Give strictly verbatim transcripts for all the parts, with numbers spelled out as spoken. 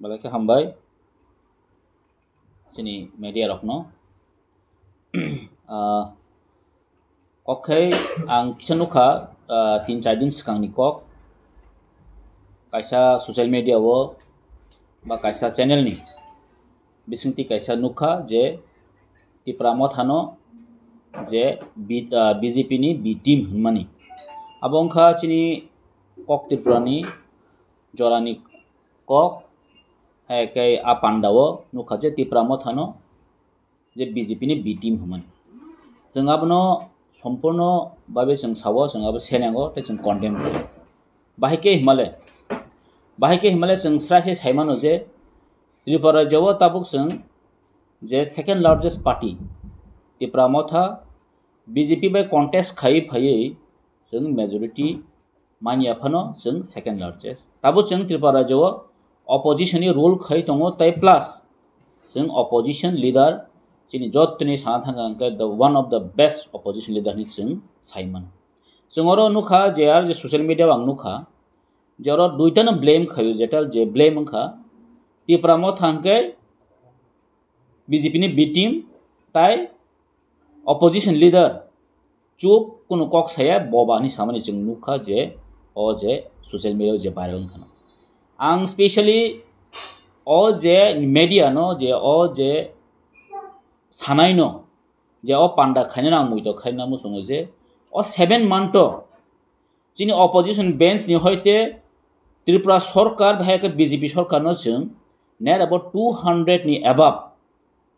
Belai khe hambai chini media rokno. Ah, kok khe ang kisa nukha, ah, tin char din swkangni kok. Kaisa social media o ba kaisa channel ni bisingtwi kaisa nukha je Tipra Mothano je B-, ah, B J P ni B team hwnmani. Abo wngkha chini kok Tripura ni jorani kok, hai khe a panda o nukha je Tipra Mothano je B J P ni B team hwnmani. Chwng abono sompurno babe chwng sao, chwng abo senengo tei chwng condemn khlaio. Bahai khe himale, bahai khe himale chwng srai se sai mano je Tripura rajyo o tabuk chwng je second largest party Tipra Motha B J P bai contest khaiwi phaiwi chwng majority manya phano chwng second largest. Tabo chwng Tripura rajyo o opposition ni role khai tongo tei plus chwng opposition leader chini jottoni sana thangkha hwnkhe the one of the best opposition leader hinwi chwng sai mano. Chwng oro nukha je ar je social media o ang nukha je oro duitano blame khaio, jeta je blame wngkha Tipra Motha hwnkhe B J P ni B team tai opposition leader chup kunu kok saya boba hinwi samani chwng nukha je o je social media o je viral wngkha no. Ang specially o je media no je o je sanai no je o panda khainai no ang muitok khaina muchungo je o seven month o chini opposition bench ni hoite Tripura sorkar bahai khe B J P sorkar no chwng net about two hundred ni above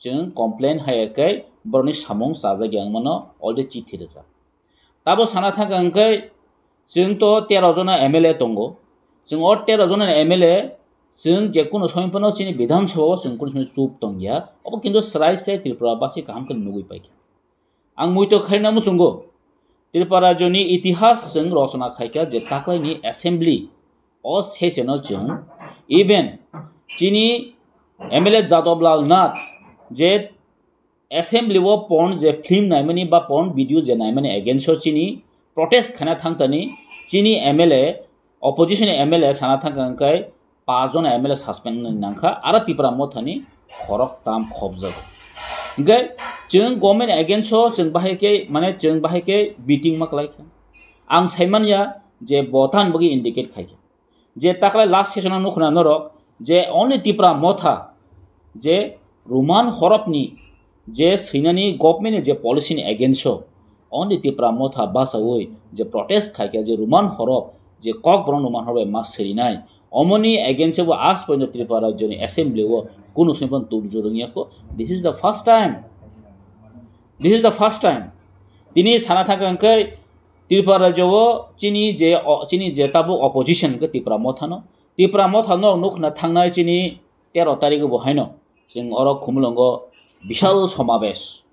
chwng complain hai khe borokni samung chajak ya wngmano already chithi rijak. Tabo sana thangkha hwnkhe chwng to tero jona M L A tongo. Chwng o tero jona M L A chwng je kunu somoy phano chini Bidhan Sabha o chwng kunu somoy chup tongya. Obo kintu srai srai Tripura basi kaham khe nugwi paikha. Ang muitok khaina muchungo Tripura rajyoni itihas chwng rochona khaikha je taklaini assembly o session o chwng even chini M L A Jadab Lal Nath je assembly o porn je film naimani ba porn video je naimani against o chini protest khaina thangkani chini M L A, opposition M L A sana thangkha hwnkhe paanch jona M L A suspend wngwi nangkha, aro Tipra Mothani khorok tam khopjago. Hwnkhe chwng government against o chwng bahai khe, mane chwng bahai khe beating ma kwlaikha. Ang saimanya je bo than bagwi indicate khaikha. Je taklai last session o nukhna norok je only Tipra Motha je Roman horop ni je swinani government ni je policy ni against o only Tipra Motha bachaui je protest khaikha je Roman horop je kok borok Roman horop bai ma swinai omoni against o bo as poino Tripura rajyo ni assembly o kunu simi phano turjurung yakho. This is the first time. This is the first time. Tini sana thangkha hwnkhe Tripura rajyo o chini je o-, chini je tabuk opposition hwnkhe Tipra Mothano. Tipra Mothano nukhna thangnai chini tero tarikh bo haino chwng oro Khumulwngo bishal somabesh.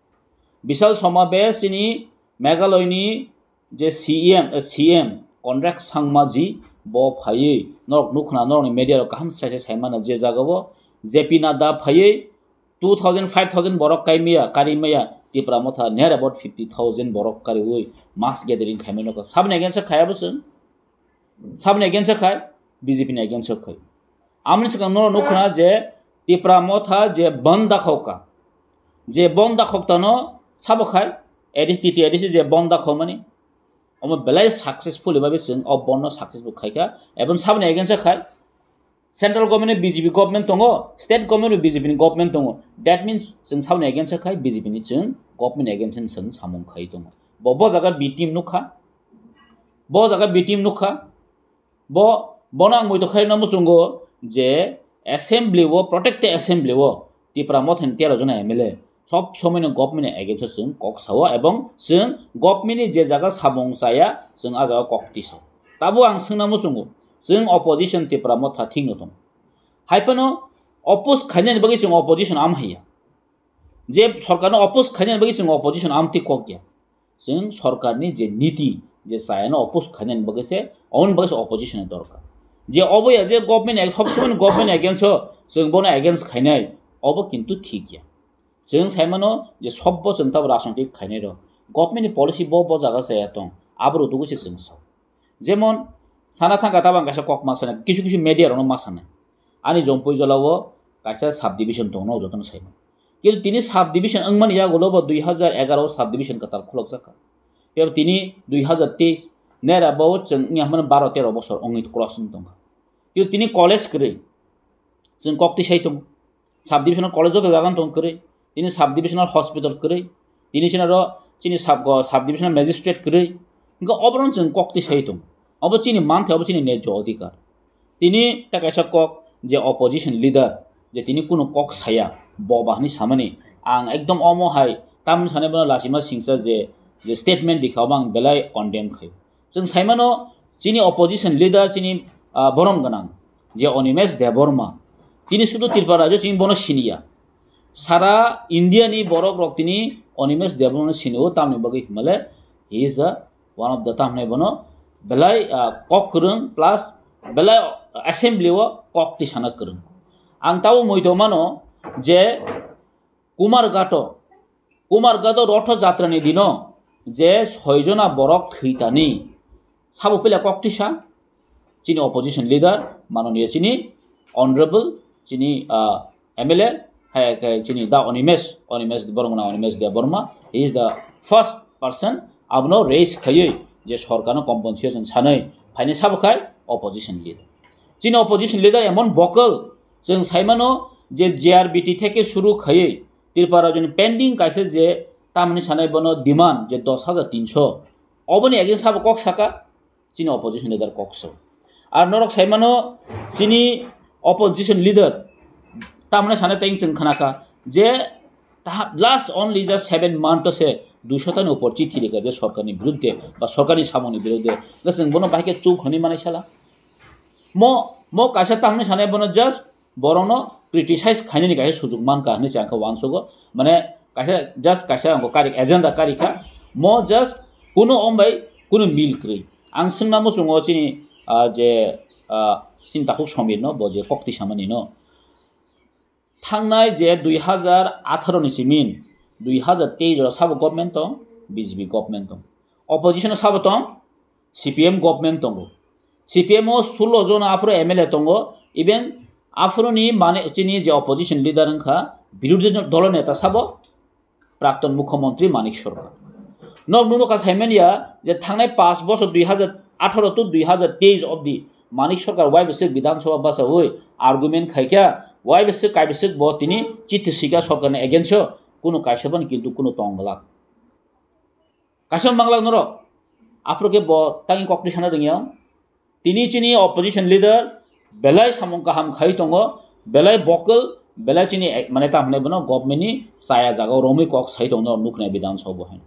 Bishal somabesh chini Meghalaya ni je C M, eh, C M Conrad Sangma ji bo phaiwi norok nukhna norokni media rok kaham srai se saimano je jaga o J P Nadda phaiwi two thousand, five thousand borok kaimaya, karimaya, Tipra Motha near about fifty thousand borok kariwi mass gathering khaimano kha. Saboni against o khaya bo chwng? Saboni against o khai? B J P ni against o khai. Amoni swkang no nukhna je Tipra Motha je bandh dakhok ka. Je bandh dakhok tano sabo khai? A D C, T T A D C je bandh dakhok mani. Omo belai successfully babe chwng o bandh no successful khaikha. Ebong saboni against o khai? Central government, B J P government tongo, state government, B J P ni government tongo. That means chwng saboni against khai, B J P ni chwng government against chwng samung khai tongo. Bo, bo jaga B team nukha. Bo jaga B team nukha. Bo, bono ang muitok khaina muchungo je assembly o, protected assembly o Tipra Mothani tero jona M L A sob somoino government ni against o chwng kok sao ebong chwng government ni je jaga samung chaya chwng a jaga kok tisao. Tabo ang swngna muchungo, chwng opposition Tipra Motha thikno tongo. Hai phano oppose khainani bagwi chwng opposition am haiya. Je sorkarno oppose khainani bagwi chwng opposition am twi kok ya. Chwng sorkarni je niti, je chayano oppose khainani bagwi se, oboni bagwi se opposition ni dorkar. Je obo ya je government ag-, sob somoi government against o, chwng bono against khainai, obo kintu thik ya. Chwng saimano je sobbo chwng tabo rajnitik khainai rok. Government ni policy bo, bo jaga chaya tong, abo rwtugwi se chwng sao. Jemon, sana thangkha tabang kaisa kok ma sanai, kisu kisu media rokno ma sanai. Ani Jompui Jolao kaisa subdivision tongno jotono saimano. Kintu tini subdivision wngmani yagulo bo dui hazar egaro subdivision kwtal khulokjak kha. Tei tini dui hazar teis nera bo chwng wngya hwnmano baro tero bosor wngwi cross wng tongkha. Kintu tini college kwrwi chwng kok tisai tongo. Subdivisional college joto jaga tong kwrwi. Tini subdivisional hospital kwrwi. Tini chini aro chini sub, subdivisional magistrate kwrwi. Hingke obono chwng kok tisai tongo. Obo chini manthai, obo chini nejyo odhikar. Tini ta kaisa kok je opposition leader, je tini kunu kok saya, boba hwnwi samani, ang ekdom omo hai tamni sanai bono lachima singsa je, je statement rikha, obo ang belai condemn khaio. Chwng saimano chini opposition leader, chini, ah, borom gwnang je Animesh Debbarma, tini sudu Tripura rajyo chini bono siniya. Sara India ni borok rok tini Animesh Debbarma no sinio, tamni bagwi himale he is the one of the, tamni bono belai, ah, kok kwrwng plus belai assembly o kok tisana kwrwng. Ang tabo muitomano je Kumar Gato, Kumar Gato Rotho Jatra ni dino je soi jona borok thwitani sabo pila kok tisa chini opposition leader manoniya chini honorable chini, ah, M L A hai khe chini da Animesh, Animesh Debbarma, Animesh Debbarma, he is the first person abono raise khaiwi je sorkarno compensation sanwi phaini sabo khai opposition leader. Chini opposition leader emon vocal, chwng saimano je J R B T theke suru khaiwi Tripura rajyoni pending kaisa je tamni sanai bono demand je dos hajar tinso, oboni against sabo kok saka, chini opposition leader kok so. Ar norok saimano chini opposition leader tamni sanai teng chwng khnaka je taha-, last only just seven month se duisho tani upor chithi rikha je sorkarni birudde ba sorkarni samungni birudde. Hwnkhe chwng bono bahai khe chuk hwnwi manai sala. Mo, mo kaisa tamni sanai bono just borokno criticize khainani kaisa sujuk mankha hwnwi se ang khe uansugo. Mane kaisa, just kaisa ang kari agenda kari kha. Mo just kuno om bai kuno mil kwrwi. Ang swngna muchungo chini, ah, je, ah, chini takhuk Somirno, bo je kok tisamani no. Thangnai je dui hazar atharo ni simin, dui hazar teis o sabo government tong, B J P government tong. Opposition o sabo tong, C P M government tongo. C P M o sulo jona aphuru M L A tongo, even aphuru ni mane chini je opposition leader wngkha, birodhi dolo neta sabo, Prakton Mukhyamantri Manik Sarkar. Nok nunu kha saimanya je thangnai paanch bosor dui hazar atharo to dui hazar teis obdi Manik Sarkar wai bwswk Bidhan Sabha bachaui argument khaikha, wai bwswk kai bwswk bo tini chithi sika sorkarni against o, kunu kaisa bani kintu kunu tong glak. Kaisa manglak norok, aphuru khe bo tangwi kokni sana rwngya. Tini chini opposition leader belai samung kaham khai tongo, belai vocal, belai chini ek-, mane tamo hinai bono government ni chaya jaga o romwi kok sai tongo, nuknai Bidhan Sabha hai.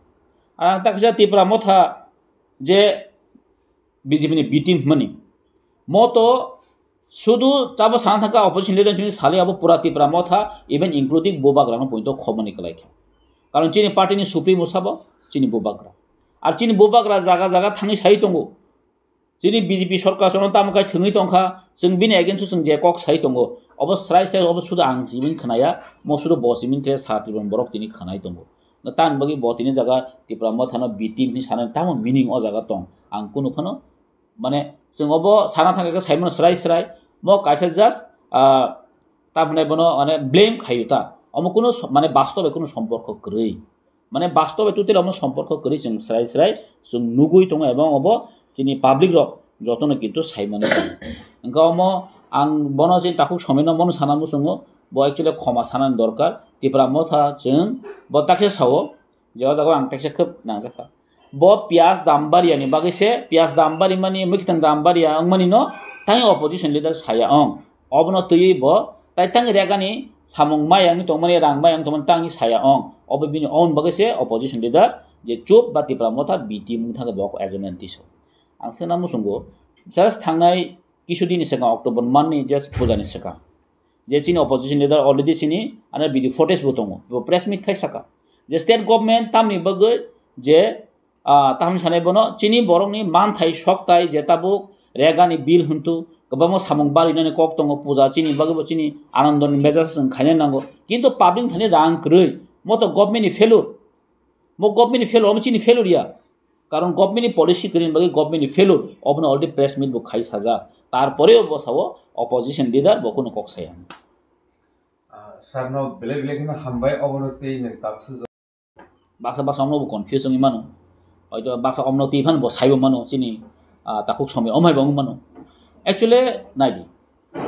Ar ang taksa Tipra Motha je B J P ni B team hwnmani, mo to sudu tabo sana thangkha opposition leader sini sali abo pura Tipra Motha, even including Bubagra no poito khoboni kwlai kha. Karon chini party ni supremo sabo chini Bubagra. Ar chini Bubagra jaga jaga thangwi sai tongo. Chini B J P sorkar sono tamo khai thwngwi tongkha, chwng bini against o chwng je kok sai tongo, obo srai srai obo sudu ang chiming khnaya, mo sudu bo chiming khe sa Tripura borok tini khnai tongo. Tani bagwi bo tini jaga Tipra Motha no B team hinwi sanani tamo meaning o jaga tong, ang kunu phano, mane, chwng obo sana thangkha khe saimano srai srai, mo kaisa just, ah, tamo hinai bono, mane, blame khaio ta, omo kunu so-, mane, bastobe kunu somporko kwrwi. Mane bastobe totally omo somporko kwrwi chwng srai srai chwng nugwi tongo, ebong obo chini public rok jotono kintu saimani tongo. Hwnkhe omo ang bono chini takhuk Somirno bono sana muchungo, bo actually khoma sanani dorkar. Tipra Motha chwng bo taksa sao je o jaga o ang taksa khub nangjakha. Bo piyaj dam bariya ni bagwi se, piyaj dam bari mani, mwkhitang dam bariya wngmani no tei opposition leader saya ong. Obono twiwi bo tai tangni regani samung maya wngwi tongmani, rang maya wngwi tongmani tangni saya ong. Obo bini own bagwi se opposition leader je chup ba Tipra Motha B team wngwi thangkhe bo agenda ni tiso. Ang swngna muchungo, just thangnai kisu dini swkang October month ni just puja ni swkang, je chini opposition leader already chini ano video footage bo tongo, bo press meet khai saka je state government tamni bagwi je ah, tamni sanai bono chini borokni manthai soktai je tabuk regani bill hwntu kwbangma samung barinani kok tongo, puja chini bagwi bo chini anandoni mejasa chwng khaina nango, kintu public thani rang kwrwi, mo to government ni failure, mo government ni failure, omo chini failure ya, Karon government ni policy kwrwini bagwi government ni failure, obono already press meet bo khai sajak. Tarporeo bo sao opposition leader bo kuno kok saya. Ah, sir no belai belai kheno hambai, obono tei nwng tabuk sujak. Baksa baksa omno bo confuse wngwi mano. Hoito baksa omno twi phano bo saibo mano chini, ah, takhuk somoi omhai bo wngwi mano. Actually, naidi.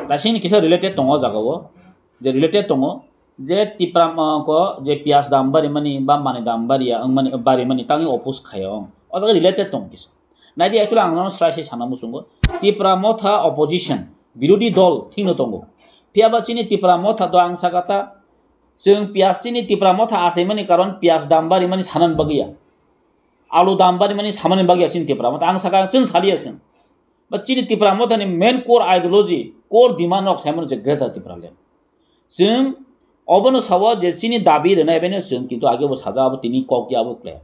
Taisingni kisa related tongo o jagao. Je related tongo, je Tipra, ah, ko je piyaj dam bari mani ba mani dam bari ya, wng mani, bari mani tangwi oppose khaio wng. O jaga related tongo kisa. Naidi, actually ang nono srai sai sana muchungo. Tipra Motha opposition, birodhi dol thikno tongo. Phiyaba chini Tipra Motha do ang sakata, chwng piyaj chini Tipra Motha achaimani karon piyaj dam bari mani sanani bagwi ya. Alu dam bari mani samani bagwi ya chini Tipra Motha. Ang saka chwng saliya chwng. Ba chini Tipra Motha ni main core ideology, core demand rok saimano je Greater Tipraland. Chwng obono sao je chini dabi rwnai bai no chwng kintu age bo sajak abo tini kok ya abo kle.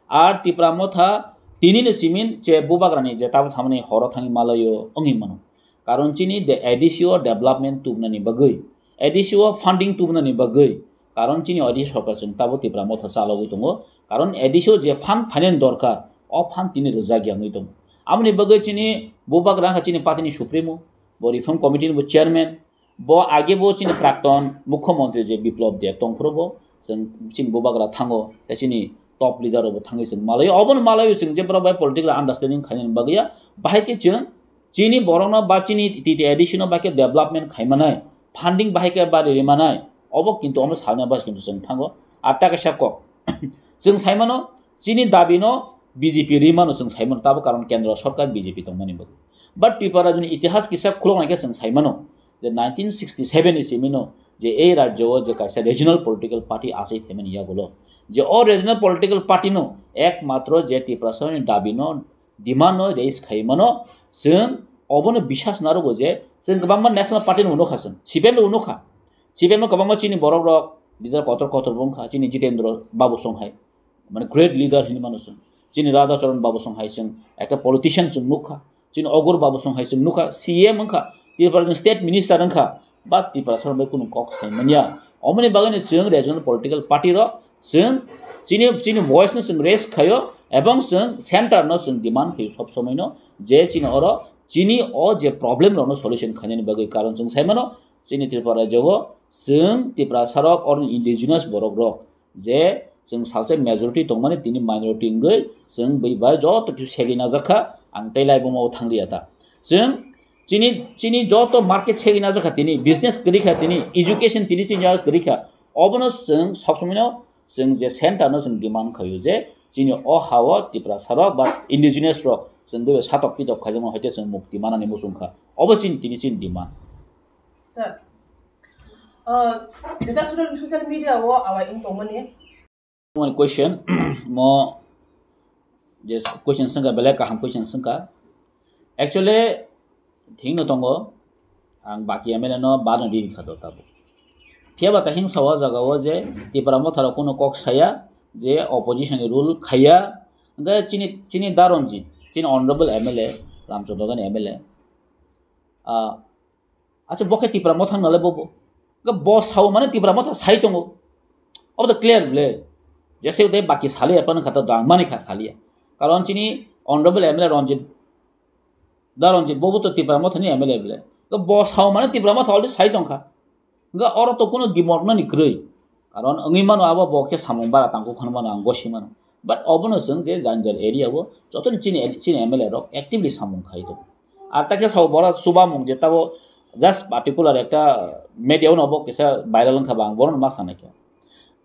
Ar Tipra Motha tini no chimin je bubagrani je tamo samani horo thangwi malaio wngwi mano. Karon chini de A D C o development tubnani bagwi, A D C o funding tubnani bagwi, karon chini A D C sorkar chwng tabo Tipra Motha chalogwi tongo. Karon A D C o je fund finance dorkar, o fund tini rwjak ya wngwi tongo. Amoni bagwi chini bubagra kha chini party ni supremo, bo reform committee ni bo chairman, bo age bo chini prakton mukhyamantri je Biplab Deb tongphuru bo, chwng chini bubagra thango, tei chini top leader rok bo thangwi chwng malaio. Obono malaio chwng je borok bai political understanding khainani bagwi ya, bahai khe chwng chini borokno ba chini T T A D C no ba khe development khaimanai, funding bahai khe bari rimanai, obo kintu omo salna bas kintu chwng thango. Ar ta kaisa kok, chwng saimano chini dabi no B J P rimano chwng saimano, tabo karon kendro sorkar B J P tongmani bagwi. But Tripura rajyoni itihas kisa khulok naikhe chwng saimano je nineteen sixty seven ni simino je ei rajyo o je kaisa regional political party achai phaimani yagulo, je o regional political party no ekmatro je Tiprasani dabi no, demand no raise khaimano, chwng obono bisas narugo je chwng kwbangma national party no nukha, chwng C P M no nukha, C P M no kwbangma chini borok rok leader kotor kotor bo wngkha, chini Jitendra Babu song hai, mane great leader hinwi mano chwng. Chini Radha Charan Babu song hai chwng ekta politician chwng nukha. Chini Ogur Babu song hai chwng nukha, C M wngkha, Tripura ni state minister wngkha, but Tripura song bai kunu kok sai manya. Omoni bagwi no chwng regional political party rok chwng chini, chini voice no chwng raise khaio, ebong chwng center no chwng demand khaio sob somoi no je chini oro chini o je problem rok no solution khainani bagwi, karon chwng sai mano chini Tripura rajyo o chwng Tiprasa rok oro indigenous borok rok je chwng salsa majority tongmani tini minority wngwi chwng bui bai joto khe segwi najak kha, ang tei laibuma o thang liya ta. Chwng chini, chini joto market segwi najak kha tini, business kwrwi kha tini, education tini chini jaga kwrwi kha. Obono chwng sob somoi no chwng je center no chwng demand khaio je chini o ha o Tiprasa rok ba indigenous rok chwng bui bai satok pitok khaijakma hoite chwng mukti manani muchung kha. Obo chini tini chini demand. Sir, uh, jeta social, social media o awai wng tongmani. Mo question, mo je question swngkha, belai kaham question swngkha. Actually, thik no tongo, ang baki M L A no bano riri kha do tabuk. Phiya ba kaising sawa jaga o je Tipra Motha rok kuno kok saya, je opposition ni rule khaya, hwnkhe chini, chini Daronjit, chini honorable M L A, Ramchandra Gani M L A, ah, Acha, bo khe Tipra Motha nalai bobo. Ga bo sao mane Tipra Motha sai tongo. Obo to clear ble. Jese de baki sali apa nang kata dang mani kha saliya. Karon chini honorable M L A Ranjit, Da Ranjit bobo to Tipra Motha ni M L A ble. Ga bo sao mane Tipra Motha already sai tongkha. Ga oro to kuno dimok nani kwrwi. Karon wngwi mano abo bo khe samung bara tangkuk hwnwi mano ang gosi mano. But obono chwng je Janjar area o jotoni chini, chini M L A rok actively samung khai tongo. Ar takhe sao bora chubamung je tabo just particular ekta media o no bo kisa viral wngkha ba ang bono ma sanai khe.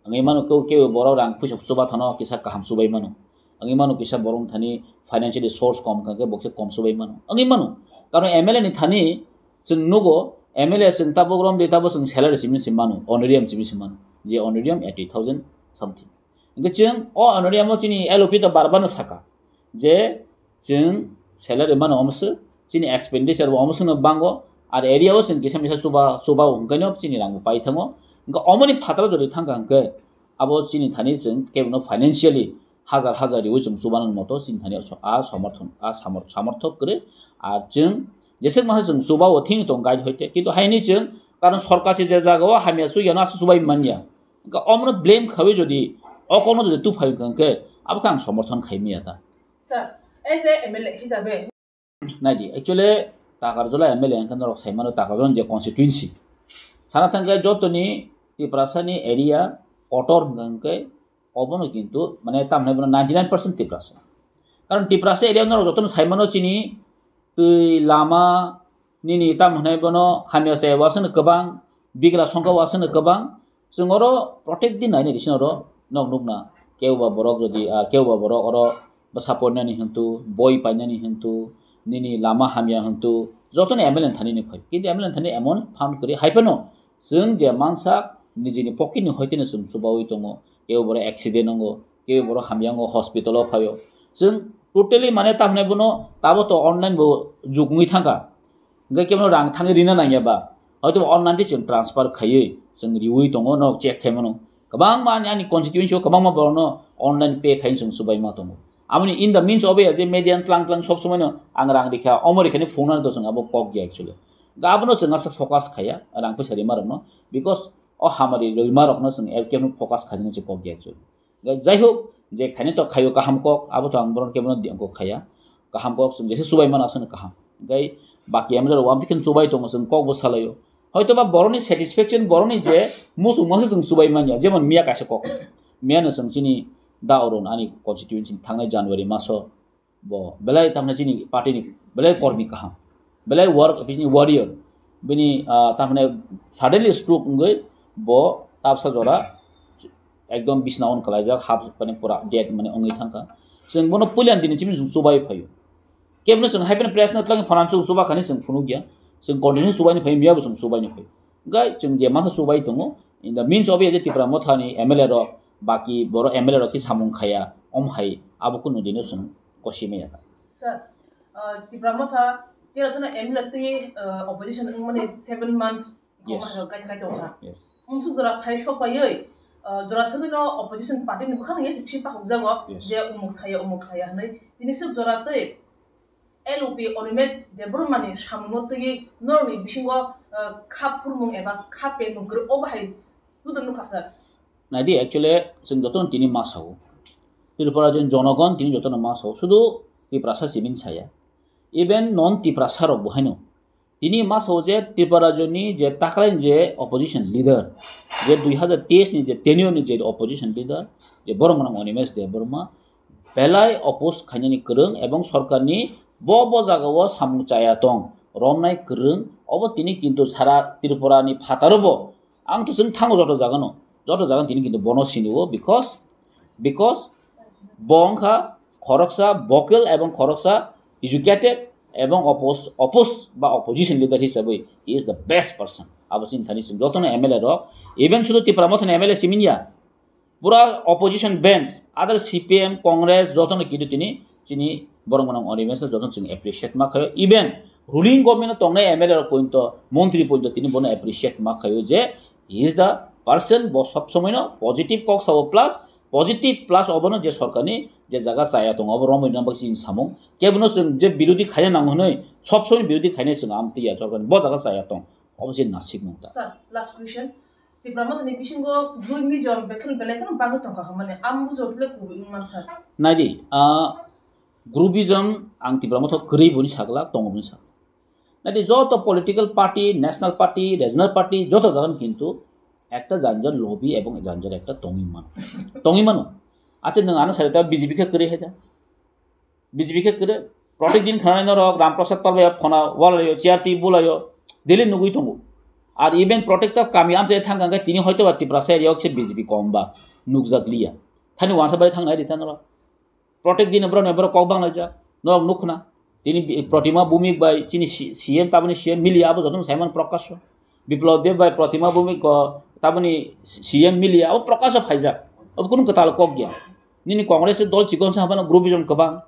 Wngwi mano keu, keu borok rang puisa chuba thano kisa kaham chubai mano. Wngwi mano kisa borok thani financially source kom kha khe bo khe kom chubai mano. Wngwi mano. Karon M L A ni thani chwng nugo, M L A chwng tabuk rom de tabo chwng salary simi se mano, honorarium simi se mano. Je honorarium eighty thousand something. Hingke chwng o honorarium o chini L O P to bar bar no saka je chwng salary mano omo se, chini expenditure bo omo se no bango, ar area o chwng kisa misa chuba, chuba o hingke no chini rang bo pai thango. Hingke omo ni phataro jodi thangkha hingke abo chini thani chwng kebo no financially hajar hajar riwi chwng chuba nang moto chini thani so-, a somorthon, a samor-, samorthok kwrwi. Ar chwng jeswk masa chwng chuba o thini tong guide hoite, kintu haini chwng karon sorkar se je jaga o hamya chuya no aswk chubai manya. Hingke omono blame khawi jodi, o kokno jodi tuphai wngkha hingke, abo khe ang somorthon khai maya ta. Sir, as a M L A hisabe. Naidi, actually, Takarjola M L A hwnkhe norok saimano Takarjola je constituency. Sana thangkhe jotoni Tiprasani area kotor hwnkhe obono kintu mane tamhinai bono ninety nine percent Tiprasa. Karon Tiprasa area norok jotono saimano chini twi, lama, nini tamhinai bono hamya chaya wasano kwbang, bigra songkha wasano kwbang. Chwng oro protek din nainai risi oro nok nukna. Keu ba borok jodi, ah, keu ba borok oro bwsa porinani hintu, boi painani hintu, nini lama hamya hintu, jotono M L A ni thani ni phai. Kintu M L A ni thani emon phan kwrwi hai phano chwng je mansak nijini pocket ni hoiteno chwng chubaui tongo. Keu borok accident wngo, keu borok hamya wngo, hospital o phaio. Chwng totally mane tamhinai bono tabo to online bo jug wngwi thangkha. Hwnkhe kebono rang thangwi rina nangya ba, hoito online twi chwng transfer khaiwi chwng riwi tongo, no check khaimano. Kwbangma ani, ani constituency o kwbangma borokno online pay khaiwi chwng chubaima tongo. Aboni in the means of ya je media tlang tlang sob somoino ang rang rikha, omo rikhani phunuknani to chwng abo kok ya actually. Ga abono chwng asa focus khaiya rang pisa rima rokno, because o hamari rima rokno chwng kebo focus khainani se kok ya actually. Ga jai hok, je khaini to khaio kaham kok, abo to ang boron kebono di ang kok khaiya. Kaham kok chwng jesa chubai mano aswkno kaham. Gai baki M L A rok wam tikhin chubai tongo chwng kok bo salaio. Hoito ba boroni satisfaction, boroni je muchung masa chwng chubai manya, jemon miya kaisa kok. Miya no chwng chini da oron ani constituency thangnai January maso bo belai tamna chini party ni belai kormi kaham, belai work bini warrior, bini, ah, tamna suddenly stroke wngwi bo tapsa jora ekdom bisna on kalaijak, hap mane pura dead mane wngwi thangkha. Chwng bono puilan dini chini chwng chubai phaio. Kebno chwng hai phano press no twlangwi phone chwng chuba khani chwng phunukya. Chwng continue chubaini phai, miya bo chwng chubaini phai. Gai chwng je masa chubai tongo, in the means of je Tipra Motha ni M L A rok, baki boro M L A rok ki samung khaya, om hai abo kunu dino chwng kosi maya ta. Sir, uh, Tipra Motha tero jona M L A twi, uh, opposition wngmani seven month Yes. Koma hai kai kai tongkha. Yes. Mungsuk jora phai sok paiwi, uh, jora thwgwino opposition party ni bwkhak ni se bisi pakhuk jago Yes. je umuk saya, umuk saya hwnwi. Tini swk jora twi L O P Animesh Debbarma ni samungno twiwi norokni bisingo, uh, kha phurmung eba kha pengmung kwrwi obo hai tudun nukha sir. Naidi, actually, chwng jotono tini ma sao. Tripura rajyoni jonogon tini jotono ma sao. Sudu Tiprasa simi saya. Even non Tiprasa rok bo haino. Tini ma sao je Tripura rajyoni je taklaini je opposition leader, je dui hazar teis ni je tenure ni je opposition leader, je borok mwnang Animesh Debbarma, belai oppose khainani kwrwng ebong sorkarni bo bo jagao samung chaya tong romnai kwrwng, obo tini kintu sara Tripura ni phataro bo ang to chwng thango joto jagano, joto jagano tini kintu bono sinio because, because bo wngkha khoroksa vocal ebong khoroksa educated ebong oppose, oppose ba opposition leader hisabwi he is the best person. Abo chini thani chwng jotono M L A rok, even sudu Tipra Mothani M L A simi ya, pura opposition bench, other C P M, Congress, jotono kintu tini chini borok mwnang Animesh no jotono chwng appreciate ma khaio. Even ruling government o tongnai M L A rok pointo, montri pointo tini bono appreciate ma khaio je he is the person bo sob somoi no positive kok sao plus positive plus obono je sorkarni je jaga chaya tongo obo romwi rwna bagwi chini samung. Kebono chwng je birodhi khaina nango hwnwi sob somoi birodhi khainai chwng amtwi ya sorkarni bo jaga chaya tong obo chini nasik mung ta. Sir, last question. Tipra Mothani bisingo groupism bekhen belai kheno bangwi tongkha hwnmani ang bujo tile kubui wngman sir. Naidi, ah, groupism ang Tipra Motha kwrwi boni sakla, tongo boni sakla. Naidi joto political party, national party, regional party, joto jagan kintu ekta janjar lobby ebong janjar ekta tongwi mano. Tongwi mano. Acha nwng ano sari ta B J P khe kwrwi hai da. B J P khe kwrwi. Protek din khnanai norok Ram Prasad Pal bai phona walaio, chair twi bulaio, daily nugwi tongo. Ar even protek ta kami amchai thang kang khe tini hoito ba Tiprasa area o kisa B J P kom ba nukjak liya. Thani wansa bai thang nai di ta norok. Protek din borok ni borok kok bang laijak. Norok nuk khna. Tini bi-, Protima Bhumik bai chini C-, C M taboni C M miliya abo jotono Simon Prakash. Biplab Deb bai Protima Bhumik ko taboni C-, C M miliya abo Prakash phaijak. Abo kunu kwtal kok ya. Nini Congress dol chikon sa habano groupism kwbang.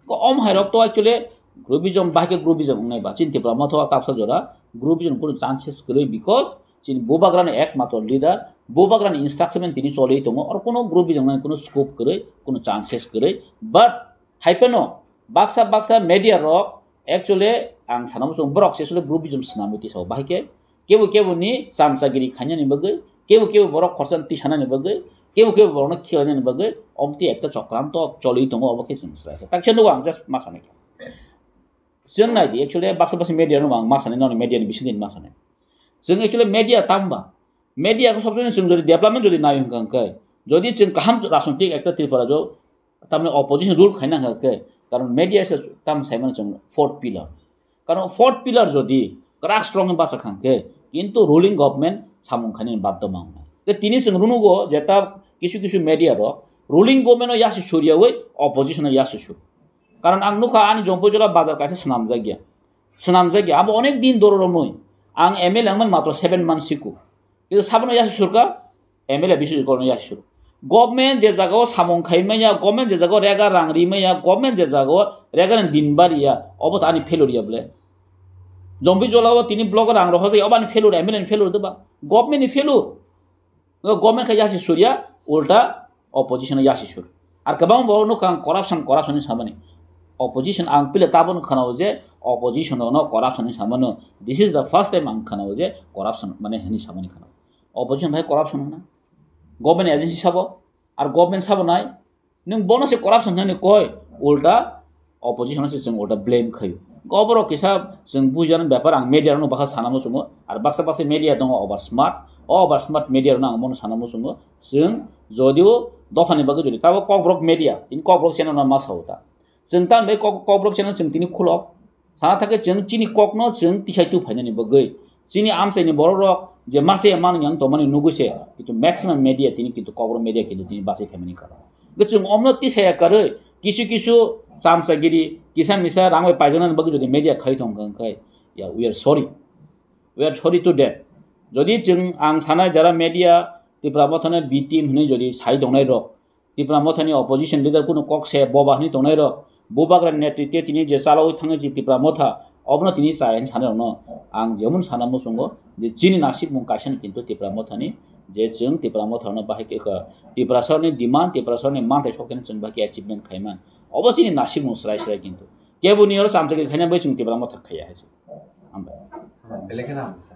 Ko om hai rok to actually groupism bahai khe groupism wngnai ba. Chini Tipra Motha o tapsa jora groupism kunu chances kwrwi because chini bubagrani ekmatro leader, bubagrani instruction tini choli tongo, oro kunu groupism nani kunu scope kwrwi, kunu chances kwrwi. But hai phano baksa baksa media rok actually ang sana muchung borok se actually groupism swnamwi tisao bahai khe kebo kebo ni chamchagiri khainani bagwi Kebo kebo borok khorsa tisanani bagwi, kebo kebo borokno khilainani bagwi omtwi ekta chokranto choli tongo, obo khe chwng swlai kha. Taksa nugo ang just ma sanai kha. Chwng nai di, actually baksa baksa media no ang ma sanai, noni media ni bisingtwi ma sanai. Chwng actually media tamba, media ko sobsomoi chwng jodi development jodi nai hwnkha hwnkhe, jodi chwng kaham rajnitik ekta Tripura jo tamni opposition rule khaina hwnkha khe, karon media se tam saimano chwng fourth pillar. Karon fourth pillar jodi kwrak strong ni basa kha khe, kintu ruling government samung khainani baddo ma wngnai. Tei tini chwng runugo je ta kisu kisu media rok ruling government o yasi suriyawi opposition o yasi sur. Karon ang nukha ani Jompuijola bazar kaisa swnamjakya. Swnamjakya. Abo onek din doro romwi. Ang M L A wngmani matro seven months siko. Kintu sabono yasi surka, M L A bisi korno yasi sur. Government je jagao samung khai manya, government je jagao rega rang ri manya, government je jagao rega ni din bariya, obo to ani failure ya bole. Jompuijolao tini block rang rohor jai, obo ani failure, M L A ni failure de ba? Government ni failure. Government khe yasi surya, ulta opposition yasi sur. Ar kwbang bo nukha ang corruption, corruption ni samani. Opposition ang pile tabon khwnao je opposition no corruption ni samano. This is the first time ang khwnao je corruption mane hini samani khwnao. Opposition bai corruption hwna. Government agency sabo, ar government sabo nai. Nwng bono se corruption hwnwi koi, ulta opposition se chwng ulta blame khaio. Oborok kisa chwng bujana bepar ang media rokno baksa sana muchungo, ar baksa baksa media tongo over smart, o over smart media rokno ang bono sana muchungo, chwng jodio dophani bagwi jodi tabo Kokborok media, tini Kokborok channel no ma sao ta. Chwng tan bai Kok-, Kokborok channel chwng tini khulok, sana thakhe chwng chini kokno chwng tisai tu phainani bagwi. Chini amchaini borok rok je mase manwi ang tongmani nugwi se, kintu maximum media tini kintu Kokborok media kintu tini bachai phaimani karo. Hwnkhe chwng omno tisaya karwi kisu kisu chamchagiri, kisa misa rang bai paijaknani bagwi jodi media khai tongkha hwnkhe, ya, we are sorry. We are sorry to that. Jodi chwng ang sanai jara media Tipra Mothano B team hwnwi jodi sai tongnai rok, Tipra Mothani opposition leader kunu kok se boba hwnwi tongnai rok, bubagra netritwe tini je chalawi thangwi je Tipra Motha, obono tini chaya hwnwi sanai rokno ang jemon sana muchungo je chini nasikmung kaisa ni kintu Tipra Mothani je chwng Tipra Motha rokno bahai khe kha, Tiprasa rokni demand, Tiprasa rokni manthai sok khe chwng bahai khe achievement khaiman. Obo chini nasikmung srai srai kintu. Keboni oro chamchagiri khaina bai chwng Tipra Motha khaiya hai se. Hambai. Belai kheno hambai.